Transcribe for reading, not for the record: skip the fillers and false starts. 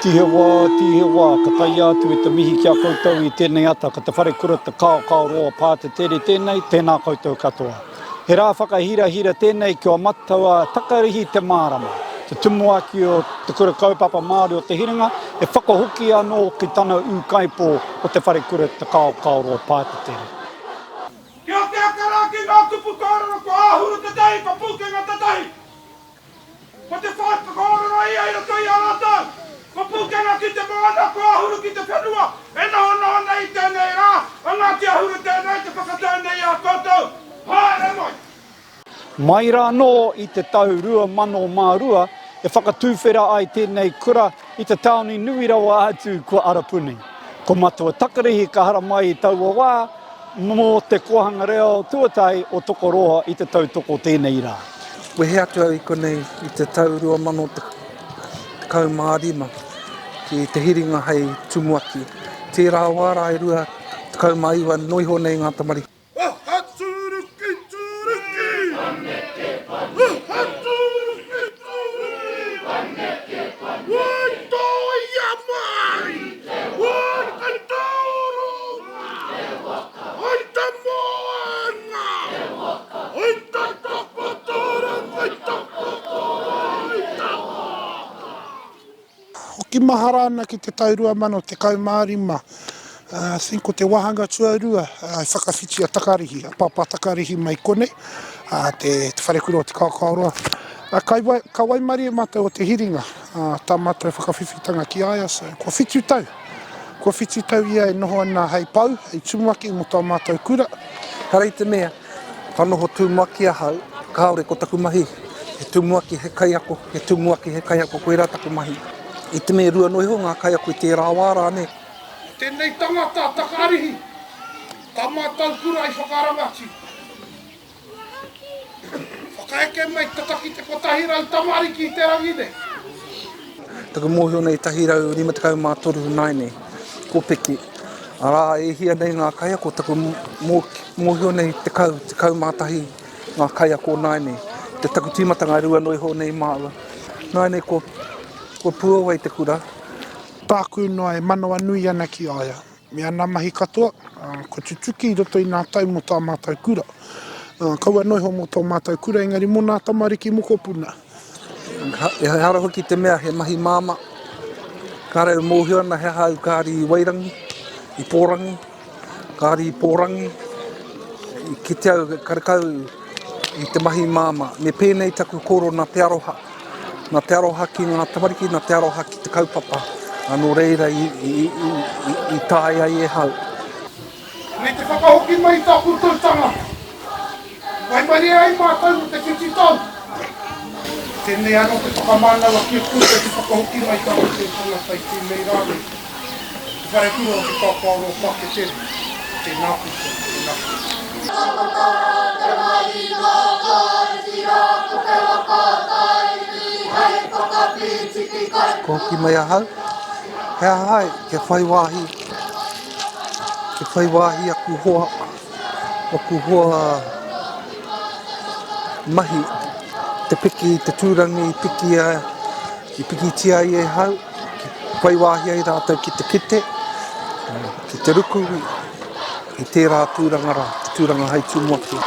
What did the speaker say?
Tihewa, tihewa, ka taia atu e te mihi ki a koutou i tēnei ata, ko te wharekura te kaokaoroa pā te tere tēnei, tēnā koutou katoa. He rā whakahirahira tēnei kia matua takarihi te mārama, te tumuaki o Te Kura Kaupapa Māori o Te Hiringa e whakahoki anō ki tana ūkaipō o te wharekura te kaokaoroa pā te tere. Kia te aka rā ki ngā kupu kōrero ko Āhuru tētahi, ko Pūkenga tētahi. Ko te whakakōrero ia i roto i a rātou, ko Pūkenga ki te moana, ko Ahuru ki te whenua, e nohonoho nei i tēnei rā, a Ngāti Ahuru tēnei te whakatau nei i a koutou. Haere mai! Mai rā anō i te tau 2002 e whakatuwhera ai tēnei kura i te tāone nui rawa atu ko Arapuni. Ko Matua Takarihi ka haramai i taua wā mō te kōhanga reo tuatahi o Tokoroa i te tautoko tēnei rā. Wehe atu au i konei i te tau 2015 ki te hiringa hei tumuaki. Tērā wā rā e 29 noa iho nei ngā tamariki. Aha tūruki tūruki! Paneke paneke! Aha tūruki tūruki! Paneke paneke! Wai tōia mai! Wai kei te uru! Te waka! Ai te moenga! Te waka! Ai te takotoranga i takoto ai te waka! Hoki mahara ana ki te tau 2015, I think ko te wāhanga tuarua i whakawhiti a Takarihi, a Pāpā Takarihi mai konei, te wharekura o Te Kaokaoroa. Ka waimarie mātou o te hiringa, tā mātou whakawhiwhitanga ki a ia, so kua whitu tau, kua whitu tau ia e noho ana hei pou, hei tumuaki mō tā mātou kura. Ehara i te mea, Ka noho tumuaki ahau, kāore ko taku mahi he tumuaki, he kaiako, he tumuaki, he kaiako, koirā taku mahi. I te mea e rua noa iho ngā kaiako i tērā wā rānei. Ko tēnei tangata a Takarihi, tā mātou kura i whakarangatira. Whakaeke mai tata ki te 100 tamariki i te rangi nei. Taku mōhio nei 153 naene, ko piki. Arā, e hia nei ngā kaiako, taku mōhio nei 10, 11 ngā kaiako naene. Te taku tīmatanga e rua noa iho nei māua. Naene kua, kua puawai te kura. Tāku noa e manawanui ana ki a ia. Me ana mahi katoa, kua tutuki i roto i ngā tau mō tā mātou kura. Kaua noa iho mō tō mātou kura, engari mō nā tamariki mokopuna. Ehara hoki te mea he mahi māmā. Kāre au mōhio ana he aha au kāri i Wairangi, i Pōrangi, kāri i Pōrangi. I kite au karekau i te mahi māmā. Me pēnei taku koro nā te aroha. Nā te aroha ki ngā tamariki, nā te aroha ki te kaupapa. Nō reira i, i, i, i, i taea ai e hau. Me te whakahoki mai i tā koutou tangata. I waimarie ai mātou mō te whiti tau. Tēnei anō te whakamānawa ki a koutou te whakahoki mai i tā koutou tangata i tēnei rā nei. Te Wharekura o Te Pāpāoro o Paketere, tēnā koutou, tēnā koutou. Kua hoki mai ahau, he aha ai kia whai wāhi, kia whai wāhi aku hoa, aku hoa mahi te piki i te tūrangi i piki ai, i pikitia ai e hau, whai wāhi ai rātou ki te kite, ki te ruku i tērā tūranga rā, te tūranga hai tumuaki.